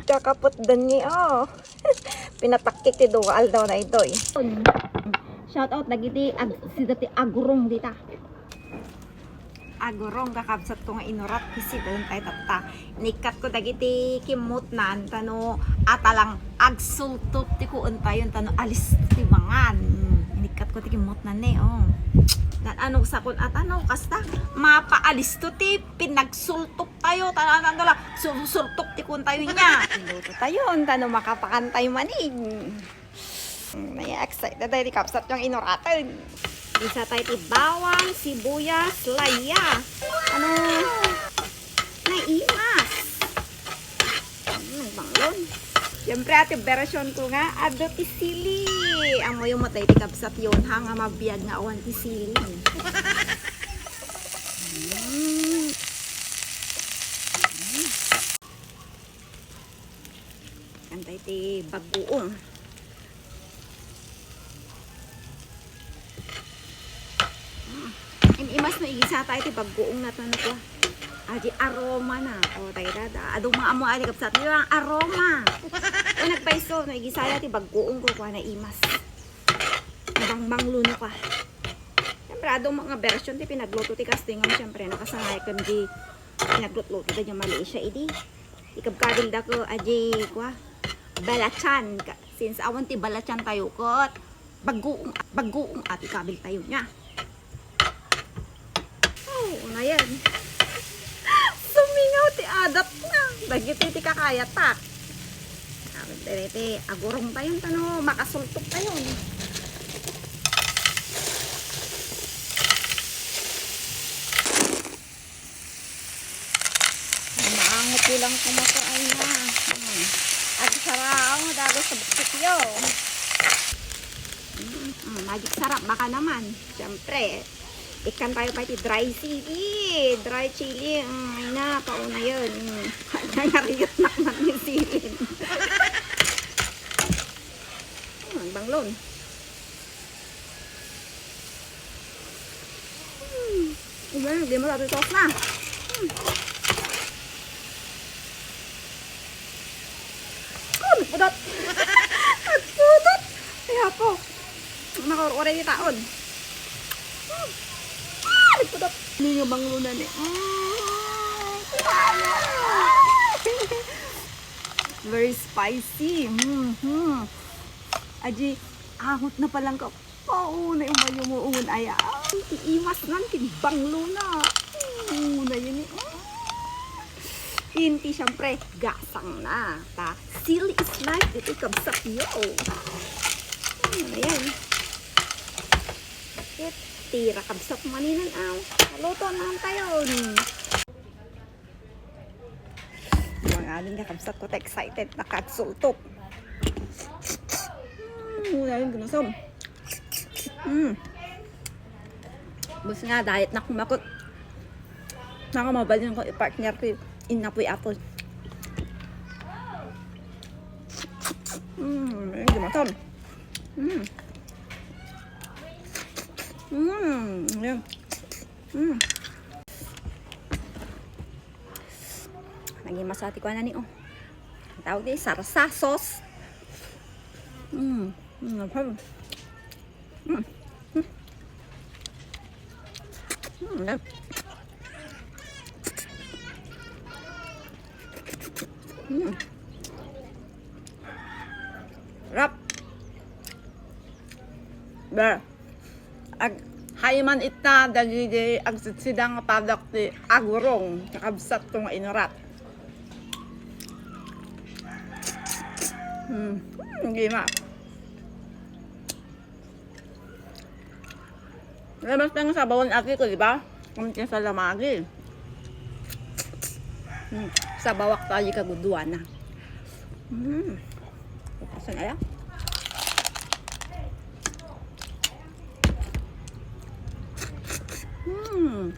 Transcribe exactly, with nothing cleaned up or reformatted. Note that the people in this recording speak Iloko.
Kakapot danni, oh. Pinatakkik ti dua aldaw na itoy. Shout out dagiti ag-, sida ti agurong dita. Agurong, kakabsat ko nga inurat, isidon tayo tatta. Inikkat ko dagiti kimmutnan, tano ata lang agsultop ti kuon tayo, tano alis ti mangan. Mm, inikkat ko ti kimmutnan ne, oh. Dan ano sakon ata, no, kasta, mapaalisto ti pinagsultop tayo, tano, tano lang, su-, sultop ti kuon tayo niya. Iluto tayo, tano makapakan tayo manig. Naya excited tayo ti kabsat yung inuratan. Igisa tayo ti bawang, sibuyas, laya. Ano? Naimas. Hmm, banglon. Siyempre, ati version ko nga, adu ti sili. Amoyo mo tayo ti kabsat yun, ha, nga mabiag nga awan ti sili. Hmm. Antay ti bagoong. Mm. Im-imas no igisa tayo ti bagoong na tanok, ah. Adi aroma na. O, tayo dada. Adu mga amo, adi kabsat. Di ba, aroma. O, nagpaiso, no igisa ti bagoong ko, kuha na imas. Bangbanglo no ka. Siyempre, adu mga version ti pinagluto ti kastingan, siyempre, nakasangay kan di pinaglutluto da di Malaysia, idi. Ikabkabil da ko, aji, kwa, balachan. Ka-, since awan ti balachan tayo, kot, bagoong, bagoong ati kabil tayo niya. Oh, una yan. Sumingaw ti adat na. Dagiti ti kakayatak. Amin tayo iti agurong tayo, tano, makasultok tayo. Maangot bilang kumakain na. Hmm. Agsarang dago sa buksit yo. Mm, mm, magic sarap baka naman. Siyempre, ikan tayo pa iti dry chili. Dry chili, mm, ay na, pauna yun. Mm. Nangariyot na naman yung sili. Hmm, banglon. Hmm. Iba, di mo sabi sauce na. Hmm. Oh, nagpudot. Nagpudot. Ay, ako. Makaur-uray ni taon. Hmm. Ah, nagpudot. Hindi nga banglunan eh. Mm. Very spicy. Mm-hmm. Aji, angot na palang ka. Paunay umayo mo ungon aya. Ay, ti imas nan, ti banglo na. Una yun eh. Inti, siyempre, gasang na. Ta, silly is life, iti kabsat yo. Ano na yan? It, tira kabsat maninan, aw. Luto na tayo. Mga amin nga kabsat ko, ta excited, nakagsultop. Mm, unahin ko na som. Mm. Bus nga, diet na kumakot. Naka mabalin ko, i-partner ko, inapoy-apoy. Mm, ayun, gumatom. Mm. Mm, ayun. Mm. Naging masati ko na ni, oh. Ang tawag di, sarsa sauce. Mm. Mm. Mm. Mm. Mm. Mm. Rap. Ber. Ag-, hay man ita, dagiti agsidsida nga padak ti agurong, kakabsat ko nga inurat. Hmm, hmm, di ma. Labas na nga sabawan ati ko, di ba? Ang sa lamagi. Hmm, sabawak tayo kaguduan na. Hmm. Tapos ang ala. Hmm.